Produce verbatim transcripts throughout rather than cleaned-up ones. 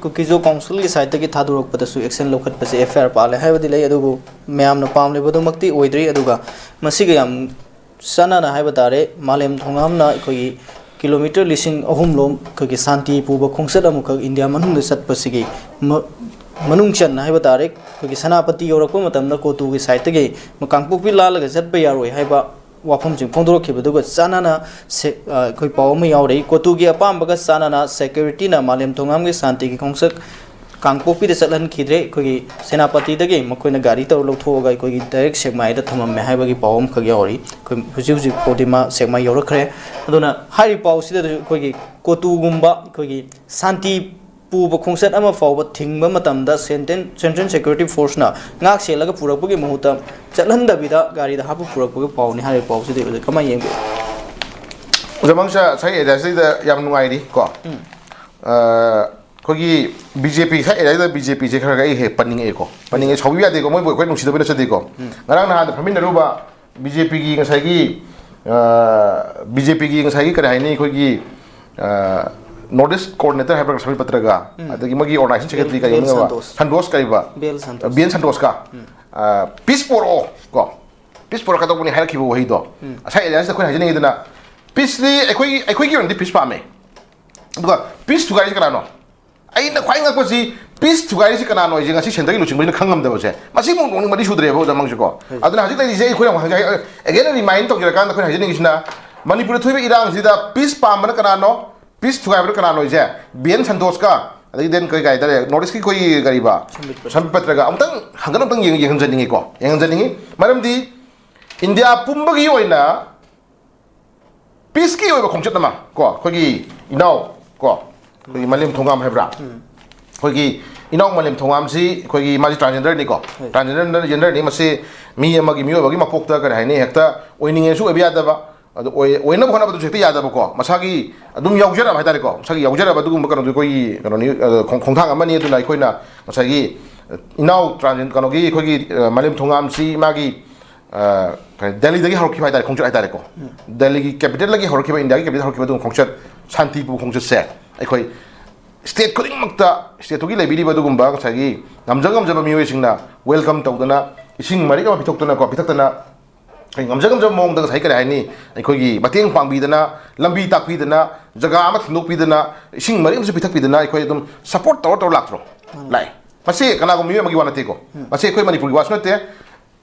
ꯀꯨꯀꯤꯖꯣ ꯀꯥꯎꯟꯁꯤꯜꯒꯤ ꯁꯥꯏꯠꯇꯒꯤ ꯊꯥꯗꯣꯔꯛꯄꯗꯁꯨ action ꯂꯧꯈꯠꯄꯁꯦ F ꯑꯥꯏ R ꯄꯥꯜꯂꯦ ꯍꯥꯏꯕꯗꯤ ꯂꯩ, ꯑꯗꯨꯕꯨ ꯃꯌꯥꯝꯅ ꯄꯥꯝꯂꯤꯕꯗꯨꯃꯛꯇꯤ ꯑꯣꯏꯗ꯭ꯔꯤ꯫ ꯑꯗꯨꯒ ꯃꯁꯤꯒ ꯌꯥꯝ ꯆꯥꯟꯅꯅ ꯍꯥꯏꯕ ꯇꯥꯔꯦ, ꯃꯥꯂꯦꯝ ꯊꯣꯡꯉꯥꯝꯅ ꯑꯩꯈꯣꯏꯒꯤ ꯀꯤꯂꯣꯃꯤꯇꯔ ꯂꯤꯁꯤꯡ ꯑꯍꯨꯝ ꯂꯣꯝ ꯑꯩꯈꯣꯏꯒꯤ ꯁꯥꯟꯇꯤ ꯄꯨꯕ ꯈꯣꯡꯆꯠ ꯑꯃꯈꯛ ꯏꯟꯗꯤꯌꯥ ꯃꯅꯨꯡꯗ ꯆꯠꯄꯁꯤꯒꯤ ꯃ-, ꯃꯅꯨꯡ ꯆꯟꯅ ꯍꯥꯏꯕ ꯇꯥꯔꯦ, ꯑꯩꯈꯣꯏꯒꯤ ꯁꯦꯅꯥꯄꯇꯤ ꯌꯧꯔꯛꯄ ꯃꯇꯝꯗ ꯀꯣꯇꯨꯒꯤ ꯁꯥꯏꯠꯇꯒꯤ ꯀꯥꯡꯄꯣꯛꯄꯤ ꯂꯥꯜꯂꯒ ꯆꯠꯄ ꯌꯥꯔꯣꯏ ꯍꯥꯏꯕ ꯋꯥꯐꯝꯁꯤꯡ ꯐꯣꯡꯗꯣꯔꯛꯈꯤꯕꯗꯨꯒ ꯆꯥꯟꯅꯅ ꯁꯦ-, ꯑ, ꯑꯩꯈꯣꯏ ꯄꯥꯎ ꯑꯃ ꯌꯥꯎꯔꯤ꯫ ꯀꯣꯇꯨꯒꯤ ꯑꯄꯥꯝꯕꯒ ꯆꯥꯟꯅꯅ ꯁꯦꯀ꯭ꯌꯨꯔꯤꯇꯤꯅ ꯃꯥꯂꯦꯝ ꯊꯣꯡꯉꯥꯝꯒꯤ ꯁꯥꯟꯇꯤꯒꯤ ꯈꯣꯡꯆꯠ ꯀꯥꯡꯄꯣꯛꯄꯤꯗ ꯆꯠꯍꯟꯈꯤꯗ꯭ꯔꯦ꯫ ꯑꯩꯈꯣꯏꯒꯤ ꯁꯦꯅꯥꯄꯇꯤꯗꯒꯤ ꯃꯈꯣꯏꯅ ꯒꯥꯔꯤ ꯇꯧꯔ ꯂꯧꯊꯣꯛꯑꯒ ꯑꯩꯈꯣꯏꯒꯤ ꯗꯥꯏꯔꯦꯛ ꯁꯦꯛꯃꯥꯏꯗ ꯊꯝꯃꯝꯃꯦ ꯍꯥꯏꯕꯒꯤ ꯄꯥꯎ ꯑꯃꯈꯛ ꯌꯥꯎꯔꯤ꯫ ꯑꯩꯈꯣꯏ ꯍꯧꯖꯤꯛ ꯍꯧꯖꯤꯛ ꯐꯥꯎꯗꯤ ꯃꯥ ꯁꯦꯛꯃꯥꯏ ꯌꯧꯔꯛꯈ꯭ꯔꯦ꯫ ꯑꯗꯨꯅ ꯍꯥꯏꯔꯤꯕ ꯄꯥꯎꯁꯤꯗ ꯑꯩꯈꯣꯏꯒꯤ ꯀꯣꯇꯨꯒꯨꯝꯕ ꯑꯩꯈꯣꯏꯒꯤ ꯁꯥꯟꯇꯤ ꯄꯨꯕ ꯈꯣꯡꯆꯠ ꯑꯃ ꯐꯥꯎꯕ ꯊꯤꯡꯕ ꯃꯇꯝꯗ ꯁꯦꯟꯇ꯭ꯔꯦꯟ-, ꯁꯦꯟꯇ꯭ꯔꯦꯜ ꯁꯦꯀ꯭ꯌꯨꯔꯤꯇꯤ ꯐꯣꯔꯁꯅ ꯉꯥꯛ ꯁꯦꯜꯂꯒ ꯄꯨꯔꯛꯄꯒꯤ ꯃꯍꯨꯠꯇ ꯆꯠꯍꯟꯗꯕꯤꯗ ꯒꯥꯔꯤꯗ ꯍꯥꯞꯄ ꯄꯨꯔꯛꯄꯒꯤ ꯄꯥꯎꯅꯤ꯫ ꯍꯥꯏꯔꯤꯕ ꯄꯥꯎꯁꯤꯗꯤ ꯑꯣꯖꯥ ꯀꯃꯥꯏꯅ ꯌꯦꯡꯕꯤ? ꯑꯣꯖꯥ ꯃꯪꯁꯥ ꯉꯁꯥꯏ ꯑꯦꯗ꯭ꯔꯦꯁꯁꯤꯗ ꯌꯥꯝ ꯅꯨꯡꯉꯥꯏꯔꯤ ꯀꯣ꯫ ꯑ, ꯑꯩꯈꯣꯏꯒꯤ ꯕꯤ ꯖꯦ ꯄꯤ ꯉꯁꯥꯏ ꯑꯦꯗ꯭ꯔꯦꯁꯁꯤꯗ ꯕꯤ ꯖꯦ ꯄꯤꯁꯦ ꯈꯔ ꯈꯔ ꯑꯩ ꯍꯦꯛ ꯄꯟꯅꯤꯡꯉꯛꯑꯦꯀꯣ꯫ ꯄꯟꯅꯤꯡꯉꯦ, ꯁꯥꯎꯕꯤꯕ ꯌꯥꯗꯦꯀꯣ, ꯃꯣꯏꯕꯨ ꯑꯩꯈꯣꯏ ꯅꯨꯡꯁꯤꯗꯕꯩ ꯅꯠꯆꯗꯦꯀꯣ꯫ ꯉꯔꯥꯡ ꯅꯍꯥꯟꯗ ꯐꯝꯃꯤꯟꯅꯔꯨꯕ ꯕꯤ ꯖꯦ ꯄꯤꯒꯤ ꯉꯁꯥꯏꯒꯤ, ꯑ, ꯕꯤ ꯖꯦ ꯄꯤꯒꯤ ꯉꯁꯥꯏꯒꯤ ꯀꯔꯤ ꯍꯥꯏꯅꯤ, ꯑꯩꯈꯣꯏꯒꯤ, ꯑ, ꯅꯣꯔꯠ ꯏꯁ ꯀꯣꯑꯣꯔꯗꯤꯅꯦꯇꯔ ꯍꯥꯏꯕ꯭ꯔꯥ, ꯁꯃꯤꯠ ꯄꯇ꯭ꯔꯒ, ꯑꯗꯒꯤ ꯃꯣꯏꯒꯤ ꯑꯣꯔꯒꯅꯥꯏꯖꯦꯁꯟ ꯁꯦꯀ꯭ꯔꯦꯇꯔꯤ ꯀꯔꯤ ꯕꯤ ꯑꯦꯜ ꯃꯃꯤꯡ ꯍꯥꯏꯕ? ꯁꯟꯇꯣꯁ꯫ ꯁꯟꯇꯣꯁ ꯀꯔꯤꯕ? B L Santosh. B N ꯁꯟꯇꯣꯁꯀ, ꯑ, ꯄꯤꯁ ꯄꯣꯔꯛꯑꯣ ꯀꯣ, ꯄꯤꯁ ꯄꯣꯔꯛꯀꯗꯧꯕꯅꯤ ꯍꯥꯏꯔꯛꯈꯤꯕ ꯋꯥꯍꯩꯗꯣ꯫ ꯉꯁꯥꯏ ꯑꯦꯂꯤꯌꯥꯟꯁꯇ ꯑꯩꯈꯣꯏꯅ ꯍꯥꯏꯖꯅꯤꯡꯉꯤꯗꯨꯅ, ꯄꯤꯁꯇꯤ ꯑꯩꯈꯣꯏꯒꯤ, ꯑꯩꯈꯣꯏꯒꯤ ꯑꯣꯏꯅꯗꯤ ꯄꯤꯁ ꯄꯥꯝꯃꯦ, ꯑꯗꯨꯒ ꯄꯤꯁ ꯊꯨꯒꯥꯏꯔꯤꯁꯦ ꯀꯅꯥꯅꯣ? ꯑꯩꯅ ꯈ꯭ꯋꯥꯏ ꯉꯛꯄꯁꯤ, ꯄꯤꯁ ꯊꯨꯒꯥꯏꯔꯤꯁꯤ ꯀꯅꯥꯅꯣ ꯍꯥꯏꯁꯦ ꯉꯁꯤ ꯁꯦꯟꯇꯔꯒꯤ ꯂꯨꯆꯤꯡꯕꯁꯤꯅ ꯈꯪꯉꯝꯗꯕꯁꯦ꯫ ꯃꯁꯤꯃꯨꯛ ꯅꯣꯡ ꯃꯔꯤ ꯁꯨꯗ꯭ꯔꯦꯕ ꯑꯣꯖꯥ ꯃꯪꯁꯨꯀꯣ꯫ ꯑꯗꯨꯅ ꯍꯧꯖꯤꯛ ꯂꯩꯔꯤꯁꯦ ꯑꯩꯈꯣꯏꯅ ꯑꯃꯨꯛ ꯍꯧꯖꯤꯛ, again remind ꯇꯧꯖꯔꯀꯥꯟꯗ ꯑꯩꯈꯣꯏꯅ ꯍꯥꯏꯖꯅꯤꯡꯉꯤꯁꯤꯅ, ꯃꯅꯤꯄꯨꯔꯗ ꯊꯣꯛꯏꯕ ꯏꯔꯥꯡꯁꯤꯗ ꯄꯤꯁ ꯄꯥꯝꯕꯅ ꯀꯅꯥꯅꯣ, ꯄꯤꯁ ꯊꯨꯒꯥꯏꯕꯅ ꯀꯅꯥꯅꯣ ꯍꯥꯏꯁꯦ? ꯕꯤ ꯑꯦꯟ ꯁꯟꯇꯣꯁꯀ, ꯑꯗꯒꯤ then ꯀꯔꯤ ꯀꯔꯤ ꯍꯥꯏꯇꯥꯔꯦ, ꯅꯣꯔꯠ ꯏꯁꯀꯤ ꯑꯩꯈꯣꯏꯒꯤ ꯀꯔꯤꯕ, ꯁꯝꯕꯤꯠ ꯄꯇ꯭ꯔꯒ ꯑꯃꯨꯛꯇꯪ ꯍꯟꯒꯠ ꯑꯃꯨꯛꯇꯪ ꯌꯦꯡ-, ꯌꯦꯡꯍꯟꯖꯅꯤꯡꯉꯤꯀꯣ, ꯌꯦꯡꯍꯟꯖꯅꯤꯡꯉꯤ꯫ ꯃꯔꯝꯗꯤ ꯏꯟꯗꯤꯌꯥ ꯄꯨꯝꯕꯒꯤ ꯑꯣꯏꯅ ꯄꯤꯁꯀꯤ ꯑꯣꯏꯕ ꯈꯣꯡꯆꯠ ꯑꯃ ꯀꯣ, ꯑꯩꯈꯣꯏꯒꯤ ꯏꯅꯥꯎ ꯀꯣ, ꯑꯩꯈꯣꯏꯒꯤ ꯃꯥꯂꯦꯝ ꯊꯣꯡꯉꯥꯝ ꯍꯥꯏꯕ꯭ꯔꯥ, ꯑꯩꯈꯣꯏꯒꯤ ꯏꯅꯥꯎ ꯃꯥꯂꯦꯝ ꯊꯣꯡꯉꯥꯝꯁꯤ ꯑꯩꯈꯣꯏꯒꯤ, ꯃꯥꯁꯤ ꯇ꯭ꯔꯥꯟꯁꯖꯦꯟꯗꯔꯅꯤꯀꯣ꯫ ꯇ꯭ꯔꯥꯟꯁꯖꯦꯟꯗꯔꯅꯤ꯫ ꯃꯁꯤ ꯃꯤ ꯑꯃꯒꯤ ꯃꯤꯑꯣꯏꯕꯒꯤ ꯃꯄꯣꯛꯇ ꯀꯔꯤ ꯍꯥꯏꯅꯤ, ꯍꯦꯛꯇ ꯑꯣꯏꯅꯤꯡꯉꯦꯁꯨ ꯑꯣꯏꯕ ꯌꯥꯗꯕ, ꯑꯗꯨ ꯑꯣꯏ-, ꯑꯣꯏꯅꯕ ꯍꯣꯠꯅꯕꯗꯨꯁꯨ ꯍꯦꯛꯇ ꯌꯥꯗꯕꯀꯣ꯫ ꯃꯁꯥꯒꯤ ꯑꯗꯨꯝ ꯌꯥꯎꯖꯔꯕ ꯍꯥꯏꯇꯥꯔꯦꯀꯣ, ꯃꯁꯥꯒꯤ ꯌꯥꯎꯖꯔꯕ ꯑꯗꯨꯒꯨꯝꯕ ꯀꯩꯅꯣꯗꯣ ꯑꯩꯈꯣꯏꯒꯤ ꯀꯩꯅꯣꯅꯤ, ꯑ, ꯈꯣꯡ-, ꯈꯣꯡꯊꯥꯡ ꯑꯃꯅꯤ꯫ ꯑꯗꯨꯅ ꯑꯩꯈꯣꯏꯅ ꯉꯁꯥꯏꯒꯤ ꯏꯅꯥꯎ ꯇ꯭ꯔꯥꯟꯁꯖꯦꯟ-, ꯀꯩꯅꯣꯒꯤ ꯑꯩꯈꯣꯏꯒꯤ, ꯑ, ꯃꯥꯂꯦꯝ ꯊꯣꯡꯉꯥꯝꯁꯤ ꯃꯥꯒꯤ, ꯑ, ꯀꯩ, ꯗꯦꯜꯂꯤꯗꯒꯤ ꯍꯧꯔꯛꯈꯤꯕ ꯍꯥꯏꯇꯥꯔꯦ, ꯈꯣꯡꯆꯠ ꯍꯥꯏꯇꯥꯔꯦꯀꯣ꯫ ꯗꯦꯜꯂꯤꯒꯤ ꯀꯦꯄꯤꯇꯦꯜꯗꯒꯤ ꯍꯧꯔꯛꯈꯤꯕ, ꯏꯟꯗꯤꯌꯥꯒꯤ ꯀꯦꯄꯤꯇꯦꯜ ꯍꯧꯔꯛꯈꯤꯕ ꯑꯗꯨꯒꯨꯝꯕ ꯈꯣꯡꯆꯠ, ꯁꯥꯟꯇꯤ ꯄꯨꯕ ꯈꯣꯡꯆꯠꯁꯦ ꯑꯩꯈꯣꯏ ꯁ꯭ꯇꯦꯠ ꯈꯨꯗꯤꯡꯃꯛꯇ ꯁ꯭ꯇꯦꯠꯇꯨꯒꯤ ꯂꯩꯕꯤꯔꯤꯕ ꯑꯗꯨꯒꯨꯝꯕ ꯉꯁꯥꯏꯒꯤ ꯉꯝꯖ ꯉꯝꯖꯕ ꯃꯤꯑꯣꯏꯁꯤꯡꯅ ꯋꯦꯜꯀꯝ ꯇꯧꯗꯅ, ꯏꯁꯤꯡ ꯃꯔꯤꯛ ꯑꯃ ꯄꯤꯊꯣꯛꯇꯅꯀꯣ, ꯄꯤꯊꯛꯇꯅ, ꯑꯩꯈꯣꯏ ꯉꯝꯖ ꯉꯝꯖꯕ ꯃꯑꯣꯡꯗ ꯉꯁꯥꯏ ꯀꯔꯤ ꯍꯥꯏꯅꯤ, ꯑꯩꯈꯣꯏꯒꯤ ꯃꯇꯦꯡ ꯄꯥꯡꯕꯤꯗꯅ, ꯂꯝꯕꯤ ꯇꯥꯛꯄꯤꯗꯅ, ꯖꯒꯥ ꯑꯃ ꯊꯤꯟꯗꯣꯛꯄꯤꯗꯅ, ꯏꯁꯤꯡ ꯃꯔꯤꯛ ꯑꯃꯁꯨ ꯄꯤꯊꯛꯄꯤꯗꯅ ꯑꯩꯈꯣꯏ ꯑꯗꯨꯝ ꯁꯞꯄꯣꯔꯠ ꯇꯧꯔ ꯇꯧꯔ ꯂꯥꯛꯇ꯭ꯔꯣ? ꯂꯥꯛꯑꯦ꯫ ꯃꯁꯤ ꯀꯅꯥꯒꯨꯝꯕ ꯃꯤꯑꯣꯏ ꯑꯃꯒꯤ ꯋꯥ ꯅꯠꯇꯦꯀꯣ꯫ ꯃꯁꯤ ꯑꯩꯈꯣꯏ ꯃꯅꯤꯄꯨꯔꯒꯤ ꯋꯥꯁꯨ ꯅꯠꯇꯦ꯫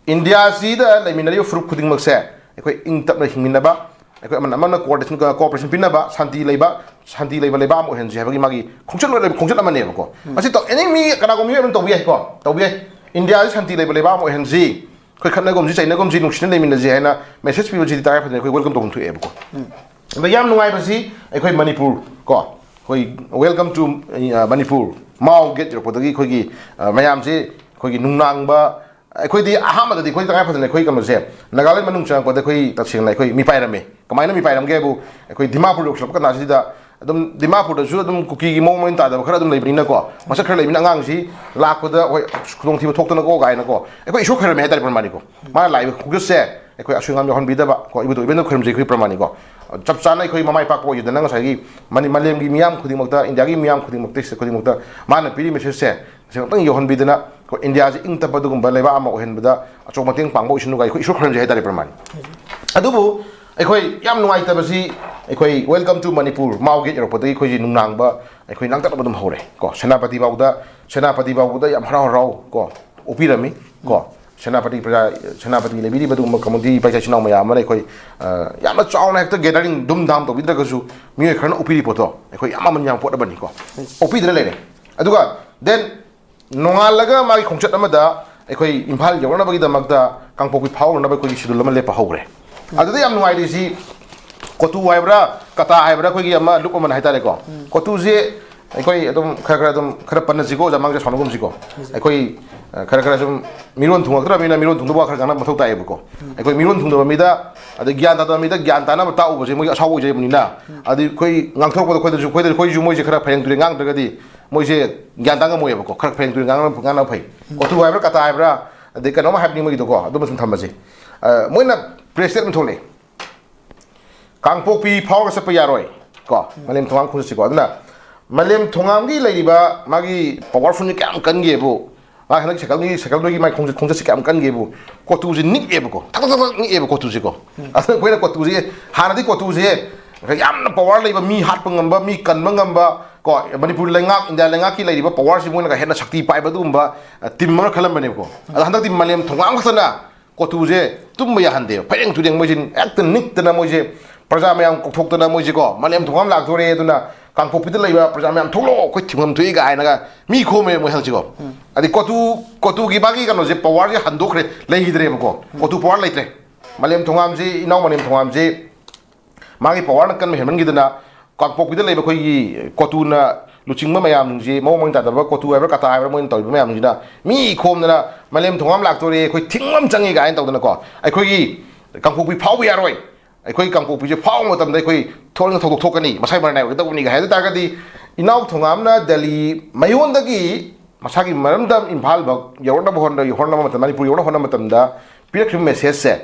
ꯏꯟꯗꯤꯌꯥꯁꯤꯗ ꯂꯩꯃꯤꯟꯅꯔꯤꯕ ꯐꯨꯔꯨꯞ ꯈꯨꯗꯤꯡꯃꯛꯁꯦ ꯑꯩꯈꯣꯏ ꯏꯪ ꯇꯞꯅ ꯍꯤꯡꯃꯤꯟꯅꯕ, ꯑꯩꯈꯣꯏ ꯑꯃꯅ ꯑꯃꯅ ꯀꯣꯑꯣꯄꯔꯦꯁꯟ, ꯀꯣꯑꯣꯄꯔꯦꯁꯟ ꯄꯤꯅꯕ, ꯁꯥꯟꯇꯤ ꯂꯩꯕ, ꯁꯥꯟꯇꯤ ꯂꯩꯕ ꯂꯩꯕꯥꯛ ꯑꯃ ꯑꯣꯏꯍꯟꯁꯤ ꯍꯥꯏꯕꯒꯤ ꯃꯥꯒꯤ ꯈꯣꯡꯆꯠ ꯂꯣꯏꯅꯕ ꯈꯣꯡꯆꯠ ꯑꯃꯅꯦꯕꯀꯣ꯫ ꯃꯁꯤ ꯇꯧ-, ꯑꯦꯅꯤ ꯃꯤ ꯀꯅꯥꯒꯨꯝꯕ ꯃꯤꯑꯣꯏ ꯑꯃ ꯇꯧꯕ ꯌꯥꯏꯀꯣ, ꯇꯧꯕ ꯌꯥꯏ꯫ ꯏꯟꯗꯤꯌꯥꯁꯤ ꯁꯥꯟꯇꯤ ꯂꯩꯕ ꯂꯩꯕꯥꯛ ꯑꯃ ꯑꯣꯏꯍꯟꯁꯤ, ꯑꯩꯈꯣꯏ ꯈꯠꯅꯒꯨꯝꯁꯤ, ꯆꯩꯅꯒꯨꯝꯁꯤ, ꯅꯨꯡꯁꯤꯅ ꯂꯩꯃꯤꯟꯅꯁꯤ ꯍꯥꯏꯅ ꯃꯦꯁꯦꯖ ꯄꯤꯕꯁꯤꯗꯤ ꯇꯉꯥꯏ ꯐꯗꯅ ꯑꯩꯈꯣꯏ ꯋꯦꯜꯀꯝ ꯇꯧꯐꯝ ꯊꯣꯛꯑꯦꯕꯀꯣ꯫ ꯑꯗ ꯌꯥꯝ ꯅꯨꯡꯉꯥꯏꯕꯁꯤ ꯑꯩꯈꯣꯏ ꯃꯅꯤꯄꯨꯔ ꯀꯣ, ꯑꯩꯈꯣꯏ welcome to, ꯑ, ꯃꯅꯤꯄꯨꯔ, ꯃꯥꯎ ꯒꯦꯠ ꯌꯧꯔꯛꯄꯗꯒꯤ ꯑꯩꯈꯣꯏꯒꯤ, ꯑ, ꯃꯌꯥꯝꯁꯦ ꯑꯩꯈꯣꯏꯒꯤ ꯅꯨꯡꯅꯥꯡꯕ, ꯑꯩꯈꯣꯏꯗꯤ ꯑꯍꯥꯟꯕꯗꯗꯤ ꯑꯩꯈꯣꯏ ꯇꯉꯥꯏ ꯐꯗꯅ ꯑꯩꯈꯣꯏ ꯀꯩꯅꯣꯁꯦ, ꯅꯥꯒꯥꯂꯦꯟ ꯃꯅꯨꯡ ꯆꯪꯉꯛꯄꯗ ꯑꯩꯈꯣꯏ ꯇꯁꯦꯡꯅ ꯑꯩꯈꯣꯏ ꯃꯤꯄꯥꯏꯔꯝꯃꯤ꯫ ꯀꯃꯥꯏꯅ ꯃꯤꯄꯥꯏꯔꯝꯒꯦ ꯍꯥꯏꯕꯨ, ꯑꯩꯈꯣꯏ ꯗꯤꯃꯥꯄꯨꯔ ꯌꯧꯁꯤꯜꯂꯛꯄ ꯀꯟꯖꯥꯁꯤꯗ ꯑꯗꯨꯝ ꯗꯤꯃꯥꯄꯨꯔꯗꯁꯨ ꯑꯗꯨꯝ ꯀꯨꯀꯤꯒꯤ ꯃꯑꯣꯡ ꯃꯔꯤꯟ ꯇꯥꯗꯕ ꯈꯔ ꯑꯗꯨꯝ ꯂꯩꯕꯅꯤꯅꯀꯣ, ꯃꯁꯛ ꯈꯔ ꯂꯩꯕꯅꯤꯅ ꯑꯉꯥꯡꯁꯤ ꯂꯥꯛꯄꯗ ꯑꯩꯈꯣꯏ ꯈꯨꯗꯣꯡꯊꯤꯕ ꯊꯣꯛꯇꯅꯀꯣ ꯀꯥꯏꯅꯀꯣ, ꯑꯩꯈꯣꯏ ꯏꯁꯣꯔ ꯈꯣꯏꯔꯝꯃꯦ ꯍꯥꯏꯇꯥꯔꯦ ꯄ꯭ꯔꯃꯥꯅꯤꯀꯣ꯫ ꯃꯥꯅ ꯂꯥꯛꯏꯕ ꯈꯣꯡꯆꯠꯁꯦ ꯑꯩꯈꯣꯏ ꯑꯁꯣꯏ ꯑꯉꯥꯝ ꯌꯥꯎꯍꯟꯕꯤꯗꯕ ꯀꯣ, ꯏꯕꯨꯙꯧ ꯏꯕꯦꯟꯗ ꯈꯣꯏꯔꯝꯖꯩ ꯑꯩꯈꯣꯏ ꯄ꯭ꯔꯃꯥꯅꯤꯀꯣ꯫ ꯆꯞ ꯆꯥꯅ ꯑꯩꯈꯣꯏ ꯃꯃꯥ ꯏꯄꯥ ꯀꯣꯛꯏꯗꯅ ꯉꯁꯥꯏꯒꯤ ꯃꯅꯤ-, ꯃꯥꯂꯦꯝꯒꯤ ꯃꯤꯌꯥꯝ ꯈꯨꯗꯤꯡꯃꯛꯇ, ꯏꯟꯗꯤꯌꯥꯒꯤ ꯃꯤꯌꯥꯝ ꯈꯨꯗꯤꯡꯃꯛꯇ, ꯁ꯭ꯇꯦꯠ ꯈꯨꯗꯤꯡꯃꯛꯇ ꯃꯥꯅ ꯄꯤꯔꯤ ꯃꯦꯁꯦꯖꯁꯦ ꯁꯤ ꯑꯃꯨꯛꯇꯪ ꯌꯧꯍꯟꯕꯤꯗꯅ, ꯑꯩꯈꯣꯏ ꯏꯟꯗꯤꯌꯥꯁꯤ ꯏꯪ ꯇꯞꯄ ꯑꯗꯨꯒꯨꯝꯕ ꯂꯩꯕꯥꯛ ꯑꯃ ꯑꯣꯏꯍꯟꯕꯗ ꯑꯆꯧꯕ ꯃꯇꯦꯡ ꯄꯥꯡꯕ ꯑꯣꯏꯁꯅꯨ ꯀꯥꯏ ꯑꯩꯈꯣꯏ ꯏꯁꯣꯔ ꯈꯣꯏꯔꯝꯖꯩ ꯍꯥꯏꯇꯥꯔꯦ ꯄ꯭ꯔꯃꯥꯅꯤ꯫ ꯑꯗꯨꯕꯨ ꯑꯩꯈꯣꯏ ꯌꯥꯝ ꯅꯨꯡꯉꯥꯏꯇꯕꯁꯤ, ꯑꯩꯈꯣꯏ welcome to Manipur, Mao gate ꯌꯧꯔꯛꯄꯗꯒꯤ ꯑꯩꯈꯣꯏꯁꯤ ꯅꯨꯡꯅꯥꯡꯕ, ꯑꯩꯈꯣꯏ ꯅꯥꯡꯇꯛꯅꯕ ꯑꯗꯨꯝ ꯍꯧꯔꯦ ꯀꯣ꯫ ꯁꯦꯅꯥꯄꯇꯤ ꯐꯥꯎꯗ, ꯁꯦꯅꯥꯄꯇꯤ ꯐꯥꯎꯕꯗ ꯌꯥꯝ ꯍꯔꯥꯎ ꯍꯔꯥꯎ ꯀꯣ ꯑꯣꯛꯄꯤꯔꯝꯃꯤ ꯀꯣ꯫ ꯁꯦꯅꯥꯄꯇꯤ ꯄ꯭ꯔꯖꯥ, ꯁꯦꯅꯥꯄꯇꯤ ꯂꯩꯕꯤꯔꯤꯕ ꯑꯗꯨꯒꯨꯝꯕ ꯀꯝꯃꯨꯅꯤꯇꯤ ꯏꯄꯥ ꯏꯆꯥ ꯏꯆꯤꯟ ꯏꯅꯥꯎ ꯃꯌꯥꯝ ꯑꯃꯅ ꯑꯩꯈꯣꯏ, ꯑ, ꯌꯥꯝꯅ ꯆꯥꯎꯅ ꯍꯦꯛꯇ ꯒꯦꯗꯔꯤꯡ ꯙꯨꯝ ꯙꯥꯝ ꯇꯧꯕꯤꯗ꯭ꯔꯒꯁꯨ ꯃꯤꯑꯣꯏ ꯈꯔꯅ ꯑꯣꯛꯄꯤꯔꯤ ꯄꯣꯠꯇꯣ ꯑꯩꯈꯣꯏ ꯌꯥꯝ ꯃꯃꯜ ꯌꯥꯝꯕ ꯄꯣꯠ ꯑꯃꯅꯤꯀꯣ꯫ ꯑꯣꯛꯄꯤꯗꯅ ꯂꯩꯔꯦ꯫ ꯑꯗꯨꯒ then ꯅꯣꯡꯉꯥꯜꯂꯒ ꯃꯥꯒꯤ ꯈꯣꯡꯆꯠ ꯑꯃꯗ ꯑꯩꯈꯣꯏ ꯏꯝꯐꯥꯜ ꯌꯧꯔꯛꯅꯕꯒꯤꯗꯃꯛꯇ ꯀꯥꯡꯄꯣꯛꯄꯤ ꯐꯥꯎꯔꯨꯅꯕ ꯑꯩꯈꯣꯏꯒꯤ ꯁꯦꯗꯨꯜ ꯑꯃ ꯂꯦꯞꯄ ꯍꯧꯈ꯭ꯔꯦ꯫ ꯑꯗꯨꯗ ꯌꯥꯝ ꯅꯨꯡꯉꯥꯏꯔꯤꯁꯤ ꯀꯣꯇꯨ ꯍꯥꯏꯕ꯭ꯔꯥ, ꯀꯇꯥ ꯍꯥꯏꯕ꯭ꯔꯥ, ꯑꯩꯈꯣꯏꯒꯤ ꯑꯃ ꯂꯨꯞ ꯑꯃꯅ ꯍꯥꯏꯇꯥꯔꯦꯀꯣ꯫ ꯀꯣꯇꯨꯁꯦ ꯑꯩꯈꯣꯏ ꯑꯗꯨꯝ ꯈꯔ ꯈꯔ ꯑꯗꯨꯝ ꯈꯔ ꯄꯟꯅꯁꯤꯀꯣ, ꯑꯣꯖꯥ ꯃꯥꯡꯖ ꯁꯥꯎꯅꯒꯨꯝꯁꯤꯀꯣ꯫ ꯑꯩꯈꯣꯏ, ꯑ, ꯈꯔ ꯈꯔ ꯁꯨꯝ ꯃꯤꯔꯣꯟ ꯊꯨꯡꯉꯛꯇ꯭ꯔꯕꯅꯤꯅ ꯃꯤꯔꯣꯟ ꯊꯨꯡꯗꯕ ꯋꯥ ꯈꯔ ꯉꯥꯡꯅꯕ ꯃꯊꯧ ꯇꯥꯏꯌꯦꯕꯀꯣ꯫ ꯑꯩꯈꯣꯏ ꯃꯤꯔꯣꯟ ꯊꯨꯡꯗꯕ ꯃꯤꯗ, ꯑꯗꯩ ꯒ꯭ꯌꯥꯟ ꯇꯥꯗꯕ ꯃꯤꯗ ꯒ꯭ꯌꯥꯟ ꯇꯥꯅꯕ ꯇꯥꯛꯎꯕꯁꯦ ꯃꯣꯏꯒꯤ ꯑꯁꯥꯎꯕ ꯑꯣꯏꯖꯕꯅꯤꯅ, ꯑꯗꯩ ꯑꯩꯈꯣꯏ ꯉꯥꯡꯊꯣꯔꯛꯄꯗ ꯑꯩꯈꯣꯏꯗꯁꯨ, ꯑꯩꯈꯣꯏꯗ, ꯑꯩꯈꯣꯏꯁꯨ ꯃꯣꯏꯁꯦ ꯈꯔ ꯐꯩꯔꯦꯡ ꯇꯨꯔꯦꯡ ꯉꯥꯡꯗ꯭ꯔꯒꯗꯤ ꯃꯣꯏꯁꯦ ꯒ꯭ꯌꯥꯟ ꯇꯥ ꯉꯝꯃꯣꯏꯕꯀꯣ꯫ ꯈꯔ ꯐꯩꯔꯦꯡ ꯇꯨꯔꯦꯡ ꯉꯥꯡꯅ, ꯉꯥꯡꯅꯕ ꯐꯩ꯫ ꯀꯣꯇꯨ ꯍꯥꯏꯕ꯭ꯔꯥ, ꯀꯇꯥ ꯍꯥꯏꯕ꯭ꯔꯥ, ꯑꯗꯩ ꯀꯩꯅꯣꯝ ꯍꯥꯏꯕꯅꯤ ꯃꯣꯏꯒꯤꯗꯣꯀꯣ, ꯑꯗꯨꯃ ꯁꯨꯝ ꯊꯝꯃꯁꯤ꯫ ꯑ, ꯃꯣꯏꯅ ꯄ꯭ꯔꯦꯁ ꯁ꯭ꯇꯦꯠꯃꯦꯟ ꯊꯣꯛꯂꯛꯑꯦ꯫ ꯀꯥꯡꯄꯣꯛꯄꯤ ꯐꯥꯎꯔꯒ ꯆꯠꯄ ꯌꯥꯔꯣꯏ ꯀꯣ, ꯃꯥꯂꯦꯝ ꯊꯣꯡꯍꯥꯡ ꯈꯨꯟꯁꯤꯀꯣ꯫ ꯑꯗꯨꯅ ꯃꯥꯂꯦꯝ ꯊꯣꯉꯥꯝꯒꯤ ꯂꯩꯔꯤꯕ ꯃꯥꯒꯤ ꯄꯋꯥꯔꯐꯨꯜꯁꯦ ꯀꯌꯥꯝ ꯀꯟꯒꯦꯕꯨ, ꯃꯥ ꯍꯟꯗꯛ ꯁꯥꯏꯀꯜꯒꯤ, ꯁꯥꯏꯀꯜꯗꯨꯒꯤ ꯃꯥꯏ ꯈꯣꯡꯆꯠ, ꯈꯣꯡꯆꯠꯁꯦ ꯀꯌꯥꯝ ꯀꯟꯒꯦꯕꯨ, ꯀꯣꯇꯨꯁꯦ ꯅꯤꯛꯑꯦꯕꯀꯣ, ꯊꯛ ꯊꯛ ꯊꯛ ꯊꯛ ꯅꯤꯛꯑꯦꯕ ꯀꯣꯇꯨꯁꯦꯀꯣ꯫ ꯑꯗꯨꯅ ꯑꯩꯈꯣꯏꯅ ꯀꯣꯇꯨꯁꯦ, ꯍꯥꯟꯅꯗꯤ ꯀꯣꯇꯨꯁꯦ ꯌꯥꯝꯅ ꯄꯋꯥꯔ ꯂꯩꯕ, ꯃꯤ ꯍꯥꯠꯄ ꯉꯝꯕ, ꯃꯤ ꯀꯟꯕ ꯉꯝꯕ ꯀꯣ, ꯃꯅꯤꯄꯨꯔ ꯂꯩꯉꯥꯛ, ꯏꯟꯗꯤꯌꯥ ꯂꯩꯉꯥꯛꯀꯤ ꯂꯩꯔꯤꯕ ꯄꯋꯥꯔꯁꯤ ꯃꯣꯏꯅꯒ ꯍꯦꯟꯅ ꯁꯛꯇꯤ ꯄꯥꯏꯕ ꯑꯗꯨꯒꯨꯝꯕ, ꯑ, ꯇꯤꯝ ꯑꯃ ꯈꯜꯂꯝꯕꯅꯦꯕꯀꯣ꯫ ꯑꯗꯣ ꯍꯟꯗꯛꯇꯤ ꯃꯥꯂꯦꯝ ꯊꯣꯉꯥꯝ ꯈꯛꯇꯅ ꯀꯣꯇꯨꯁꯦ ꯇꯨꯝꯕ ꯌꯥꯍꯟꯗꯦꯕ꯫ ꯐꯩꯔꯦꯡ ꯇꯨꯔꯦꯡ ꯃꯣꯏꯁꯦ ꯍꯦꯛꯇ ꯅꯤꯛꯇꯅ, ꯃꯣꯏꯁꯦ ꯄ꯭ꯔꯖꯥ ꯃꯌꯥꯝ ꯀꯧꯊꯣꯛꯇꯅ, ꯃꯣꯏꯁꯦꯀꯣ, "ꯃꯥꯂꯦꯝ ꯊꯣꯉꯥꯝ ꯂꯥꯛꯇꯣꯔꯦ, ꯑꯗꯨꯅ ꯀꯥꯡꯄꯣꯛꯄꯤꯗ ꯂꯩꯕ ꯄ꯭ꯔꯖꯥ ꯃꯌꯥꯝ ꯊꯣꯛꯂꯛꯑꯣ, ꯑꯩꯈꯣꯏ ꯊꯤꯡꯐꯝ ꯊꯣꯛꯏ" ꯀꯥꯏꯅꯒ ꯃꯤ ꯈꯣꯝꯃꯦ ꯃꯣꯏ ꯍꯟꯗꯛꯁꯤꯀꯣ꯫ ꯑꯗꯩ ꯀꯣꯇꯨ, ꯀꯣꯇꯨꯒꯤ ꯃꯥꯒꯤ ꯀꯩꯅꯣꯁꯦ, ꯄꯋꯥꯔꯁꯦ ꯍꯟꯗꯣꯛꯈ꯭ꯔꯦ, ꯂꯩꯈꯤꯗ꯭ꯔꯦꯕꯀꯣ꯫ ꯀꯣꯇꯨ ꯄꯋꯥꯔ ꯂꯩꯇ꯭ꯔꯦ꯫ ꯃꯥꯂꯦꯝ ꯊꯣꯉꯥꯝꯁꯤ, ꯏꯅꯥꯎ ꯃꯥꯂꯦꯝ ꯊꯣꯉꯥꯝꯁꯤ ꯃꯥꯒꯤ ꯄꯋꯥꯔꯅ ꯀꯟꯕ ꯍꯦꯟꯃꯟꯈꯤꯗꯅ, ꯀꯥꯡꯄꯣꯛꯄꯤꯗ ꯂꯩꯕ ꯑꯩꯈꯣꯏꯒꯤ ꯀꯣꯇꯨꯅ ꯂꯨꯆꯤꯡꯕ ꯃꯌꯥꯝꯁꯤꯡꯁꯤ, ꯃꯑꯣꯡ ꯃꯔꯤꯟ ꯇꯥꯗꯕ ꯀꯣꯇꯨ ꯍꯥꯏꯕ꯭ꯔꯥ, ꯀꯇꯥ ꯍꯥꯏꯕ꯭ꯔꯥ, ꯃꯣꯏꯅ ꯇꯧꯔꯤꯕ ꯃꯌꯥꯝꯁꯤꯅ ꯃꯤ ꯈꯣꯝꯗꯅ, "ꯃꯥꯂꯦꯝ ꯊꯣꯉꯥꯝ ꯂꯥꯛꯇꯣꯔꯦ, ꯑꯩꯈꯣꯏ ꯊꯤꯡꯕ ꯑꯃ ꯆꯪꯉꯤ" ꯀꯥꯏꯅ ꯇꯧꯗꯅꯀꯣ, "ꯑꯩꯈꯣꯏꯒꯤ ꯀꯥꯡꯄꯣꯛꯄꯤ ꯐꯥꯎꯕ ꯌꯥꯔꯣꯏ, ꯑꯩꯈꯣꯏ ꯀꯥꯡꯄꯣꯛꯄꯤꯁꯦ ꯐꯥꯎꯕ ꯃꯇꯝꯗ ꯑꯩꯈꯣꯏ ꯊꯣꯛꯅꯤꯡ ꯊꯧꯗꯣꯛ ꯊꯣꯛꯀꯅꯤ, ꯃꯁꯥꯏ ꯃꯔꯥꯏ ꯅꯥꯏꯕ ꯇꯧꯒꯅꯤꯒ" ꯍꯥꯏ ꯇꯥꯔꯒꯗꯤ, ꯏꯅꯥꯎ ꯊꯣꯉꯥꯝꯅ ꯗꯦꯜꯂꯤ ꯃꯌꯣꯟꯗꯒꯤ ꯃꯁꯥꯒꯤ ꯃꯔꯝꯗꯝ ꯏꯝꯐꯥꯜ ꯐꯥꯎ ꯌꯧꯔꯛꯅꯕ ꯍꯣꯠꯅ-, ꯍꯣꯠꯅꯕ ꯃꯇꯝꯗ, ꯃꯅꯤꯄꯨꯔ ꯌꯧꯔꯛꯅꯕ ꯍꯣꯠꯅꯕ ꯃꯇꯝꯗ ꯄꯤꯔꯛꯈꯤꯕ ꯃꯦꯁꯦꯖꯁꯦ,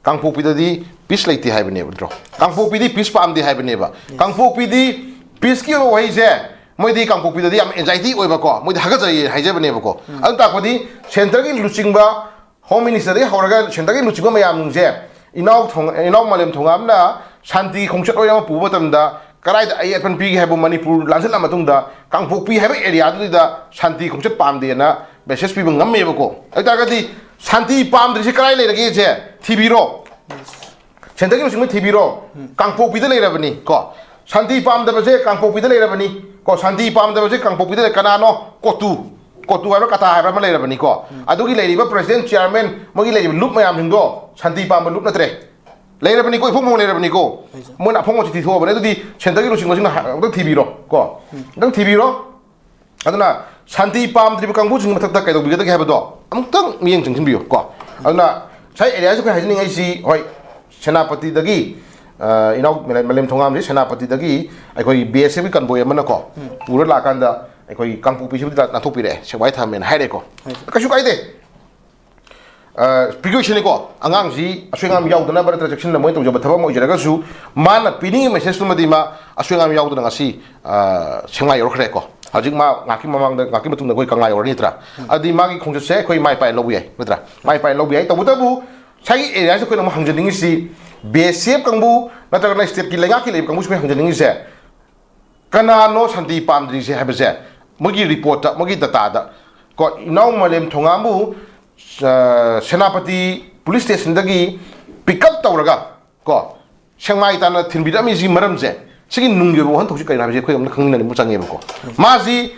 ꯀꯥꯡꯄꯣꯛꯄꯤꯗꯗꯤ ꯄꯤꯁ ꯂꯩꯇꯦ ꯍꯥꯏꯕꯅꯦꯕ, ꯅꯠꯇ꯭ꯔꯣ? ꯀꯥꯡꯄꯣꯛꯄꯤꯗꯤ ꯄꯤꯁ ꯄꯥꯝꯗꯦ ꯍꯥꯏꯕꯅꯦꯕ꯫ ꯀꯥꯡꯄꯣꯛꯄꯤꯗꯤ ꯄꯤꯁꯀꯤ ꯑꯣꯏꯕ ꯋꯥꯍꯩꯁꯦ, ꯃꯣꯏꯗꯤ ꯀꯥꯡꯄꯣꯛꯄꯤꯗꯗꯤ ꯌꯥꯝ ꯑꯦꯟꯖꯥꯏꯇꯤ ꯑꯣꯏꯕꯀꯣ, ꯃꯣꯏꯗꯤ ꯍꯥꯒꯠꯆꯩ ꯍꯥꯏꯖꯕꯅꯦꯕꯀꯣ꯫ ꯑꯗꯨ ꯇꯥꯛꯄꯗꯤ ꯁꯦꯟꯇꯔꯒꯤ ꯂꯨꯆꯤꯡꯕ, ꯍꯣꯝ ꯃꯤꯅꯤꯁꯇꯔꯗꯒꯤ ꯍꯧꯔꯒ ꯁꯦꯟꯇꯔꯒꯤ ꯂꯨꯆꯤꯡꯕ ꯃꯌꯥꯝꯁꯤꯡꯁꯦ, ꯏꯅꯥꯎ ꯊꯣꯡ-, ꯏꯅꯥꯎ ꯃꯥꯂꯦꯝ ꯊꯣꯉꯥꯝꯅ ꯁꯥꯟꯇꯤ ꯈꯣꯡꯆꯠ ꯑꯣꯏꯅ ꯑꯃ ꯄꯨꯕ ꯃꯇꯝꯗ ꯀꯗꯥꯏꯗ ꯑꯌꯦꯠꯄ ꯄꯤꯒꯦ ꯍꯥꯏꯕꯨ ꯃꯅꯤꯄꯨꯔ ꯂꯥꯟꯁꯤꯜꯂ ꯃꯇꯨꯡꯗ ꯀꯥꯡꯄꯣꯛꯄꯤ ꯍꯥꯏꯕ ꯑꯦꯔꯤꯌꯥꯗꯨꯗ ꯁꯥꯟꯇꯤ ꯈꯣꯡꯆꯠ ꯄꯥꯝꯗꯦꯅ ꯃꯦꯁꯦꯖ ꯄꯤꯕ ꯉꯝꯃꯦꯕꯀꯣ꯫ ꯑꯗꯨ ꯇꯥꯔꯒꯗꯤ ꯁꯥꯟꯇꯤ ꯄꯥꯝꯗ꯭ꯔꯤꯁꯦ ꯀꯗꯥꯏ ꯂꯩꯔꯒꯦꯁꯦ ꯊꯤꯕꯤꯔꯣ꯫ ꯁꯦꯟꯇꯔꯒꯤ ꯂꯨꯆꯤꯡꯕ ꯊꯤꯕꯤꯔꯣ꯫ ꯀꯥꯡꯄꯣꯛꯄꯤꯗ ꯂꯩꯔꯕꯅꯤ ꯀꯣ꯫ ꯁꯥꯟꯇꯤ ꯄꯥꯝꯗꯕꯁꯦ ꯀꯥꯡꯄꯣꯛꯄꯤꯗ ꯂꯩꯔꯕꯅꯤ ꯀꯣ꯫ ꯁꯥꯟꯇꯤ ꯄꯥꯝꯗꯕꯁꯦ ꯀꯥꯡꯄꯣꯛꯄꯤꯗ ꯂꯩ-, ꯀꯅꯥꯅꯣ? ꯀꯣꯇꯨ꯫ ꯀꯣꯇꯨ ꯍꯥꯏꯕ꯭ꯔꯥ ꯀꯇꯥ ꯍꯥꯏꯕ꯭ꯔꯥ ꯑꯃ ꯂꯩꯔꯕꯅꯤꯀꯣ꯫ ꯑꯗꯨꯒꯤ ꯂꯩꯔꯤꯕ ꯄ꯭ꯔꯁꯤꯗꯦꯟ, ꯆꯤꯌꯥꯔꯃꯦꯟ, ꯃꯣꯏꯒꯤ ꯂꯩꯔꯤꯕ ꯂꯨꯞ ꯃꯌꯥꯝꯁꯤꯡꯗꯣ ꯁꯥꯟꯇꯤ ꯄꯥꯝꯕ ꯂꯨꯞ ꯅꯠꯇ꯭ꯔꯦ꯫ ꯂꯩꯔꯕꯅꯤꯀꯣ, ꯏꯐꯣꯡ ꯐꯣꯡ ꯂꯩꯔꯕꯅꯤꯀꯣ꯫ ꯃꯣꯏꯅ ꯑꯐꯣꯡꯕ ꯆꯤꯊꯤ ꯊꯣꯛꯑꯕꯅꯦ꯫ ꯑꯗꯨꯗꯤ ꯁꯦꯟꯇꯔꯒꯤ ꯂꯨꯆꯤꯡꯕꯁꯤꯡꯅ ꯍꯥ-, ꯑꯝꯇ ꯊꯤꯕꯤꯔꯣ ꯀꯣ꯫ ꯑꯝꯇꯪ ꯊꯤꯕꯤꯔꯣ꯫ ꯑꯗꯨꯅ ꯁꯥꯟꯇꯤ ꯄꯥꯝꯗ꯭ꯔꯤꯕ ꯀꯥꯡꯕꯨꯁꯤꯡꯒꯤ ꯃꯊꯛꯇ ꯀꯩꯗꯧꯕꯤꯒꯗꯒꯦ ꯍꯥꯏꯕꯗꯣ ꯑꯃꯨꯛꯇꯪ ꯃꯤꯠꯌꯦꯡ ꯆꯪꯁꯤꯟꯕꯤꯌꯨ ꯀꯣ꯫ ꯑꯗꯨꯅ ꯉꯁꯥꯏ ꯑꯦꯔꯤꯌꯥꯁꯤ ꯑꯩꯈꯣꯏ ꯍꯥꯏꯖꯅꯤꯡꯉꯛꯏꯁꯤ, ꯍꯣꯏ, ꯁꯦꯅꯥꯄꯇꯤꯗꯒꯤ, ꯑ, ꯏꯅꯥꯎ ꯃꯥꯂꯦꯝ ꯊꯣꯉꯥꯝꯁꯤ ꯁꯦꯅꯥꯄꯇꯤꯗꯒꯤ ꯑꯩꯈꯣꯏꯒꯤ ꯕꯤ ꯑꯦꯁ ꯑꯦꯐꯀꯤ ꯀꯟꯕꯣꯏ ꯑꯃꯅꯀꯣ ꯄꯨꯔ ꯂꯥꯛꯀꯥꯟꯗ ꯑꯩꯈꯣꯏꯒꯤ ꯀꯥꯡꯄꯣꯛꯄꯤꯁꯤꯕꯨꯗꯤ ꯂꯥꯟ-, ꯂꯥꯟꯊꯣꯛꯄꯤꯔꯛꯑꯦ, ꯁꯦꯛꯃꯥꯏ ꯊꯝꯃꯦꯅ ꯍꯥꯏꯔꯦꯀꯣ꯫ ꯀꯩꯁꯨ ꯀꯥꯏꯗꯦ꯫ ꯄ꯭ꯔꯤꯀꯣꯁꯟꯅꯤꯀꯣ, ꯑꯉꯥꯡꯁꯤ ꯑꯁꯣꯏ ꯑꯉꯥꯝ ꯌꯥꯎꯗꯅꯕ ꯅꯠꯇ꯭ꯔꯒ ꯆꯦꯛꯁꯤꯟꯅ ꯃꯣꯏꯅ ꯇꯧꯖꯕ ꯊꯕꯛ ꯑꯃ ꯑꯣꯏꯖꯔꯒꯁꯨ, ꯃꯥꯅ ꯄꯤꯅꯤꯡꯉꯤ ꯃꯦꯁꯦꯖꯇꯨꯃꯗꯤ ꯃꯥ ꯑꯁꯣꯏ ꯑꯉꯥꯝ ꯌꯥꯎꯗꯅ ꯉꯁꯤ ꯁꯦꯡꯃꯥꯏ ꯌꯧꯔꯛꯈ꯭ꯔꯦꯀꯣ꯫ ꯍꯧꯖꯤꯛ ꯃꯥ ꯉꯥꯏꯍꯥꯛꯀꯤ ꯃꯃꯥꯡꯗ, ꯉꯥꯏꯍꯥꯛꯀꯤ ꯃꯇꯨꯡꯗ ꯑꯩꯈꯣꯏ ꯀꯪꯂꯥ ꯌꯧꯔꯅꯤ ꯅꯠꯇ꯭ꯔꯥ? ꯑꯗꯨꯗꯤ ꯃꯥꯒꯤ ꯈꯣꯡꯆꯠꯁꯦ ꯑꯩꯈꯣꯏ ꯃꯥꯏ ꯄꯥꯏ ꯂꯧꯕ ꯌꯥꯏ ꯅꯠꯇ꯭ꯔꯥ? ꯃꯥꯏ ꯄꯥꯏ ꯂꯧꯕ ꯌꯥꯏ꯫ ꯇꯧꯕꯇꯕꯨ ꯉꯁꯥꯏꯒꯤ ꯑꯦꯔꯤꯌꯥꯁꯤꯗ ꯑꯩꯈꯣꯏꯅ ꯑꯃꯨꯛ ꯍꯪꯖꯅꯤꯡꯉꯤꯁꯤ, ꯕꯤ ꯑꯦꯁ ꯑꯦꯐ ꯀꯥꯡꯕꯨ ꯅꯠꯇ꯭ꯔꯒꯅ ꯁ꯭ꯇꯦꯠꯀꯤ ꯂꯩꯉꯥꯛꯀꯤ ꯂꯩꯔꯤꯕ ꯀꯥꯡꯕꯨꯁꯤꯡ ꯑꯩꯈꯣꯏ ꯍꯪꯖꯅꯤꯡꯉꯤꯁꯦ, ꯀꯅꯥꯅꯣ ꯁꯥꯟꯇꯤ ꯄꯥꯝꯗ꯭ꯔꯤꯁꯦ ꯍꯥꯏꯕꯁꯦ ꯃꯣꯏꯒꯤ ꯔꯤꯄꯣꯔꯠꯇ, ꯃꯣꯏꯒꯤ ꯗꯇꯥꯗ ꯀꯣ, ꯏꯅꯥꯎ ꯃꯥꯂꯦꯝ ꯊꯣꯉꯥꯝꯕꯨ ꯁꯦꯅꯥꯄꯇꯤ ꯄꯨꯂꯤꯁ ꯁ꯭ꯇꯦꯁꯟꯗꯒꯤ ꯄꯤꯛ ꯑꯞ ꯇꯧꯔꯒ ꯀꯣ, ꯁꯦꯡꯃꯥꯏ ꯇꯥꯟꯅ ꯊꯤꯟꯕꯤꯔꯛꯑꯝꯃꯤꯁꯤꯒꯤ ꯃꯔꯝꯁꯦ, ꯁꯤꯒꯤ ꯅꯨꯡꯒꯤ ꯋꯥꯍꯟꯊꯣꯛꯁꯤ ꯀꯩꯅꯣ ꯍꯥꯏꯕꯁꯤ ꯑꯩꯈꯣꯏ ꯑꯃꯅ ꯈꯪꯃꯤꯟꯅꯅꯤꯡꯕ ꯆꯪꯉꯦꯕꯀꯣ꯫ ꯃꯥꯁꯤ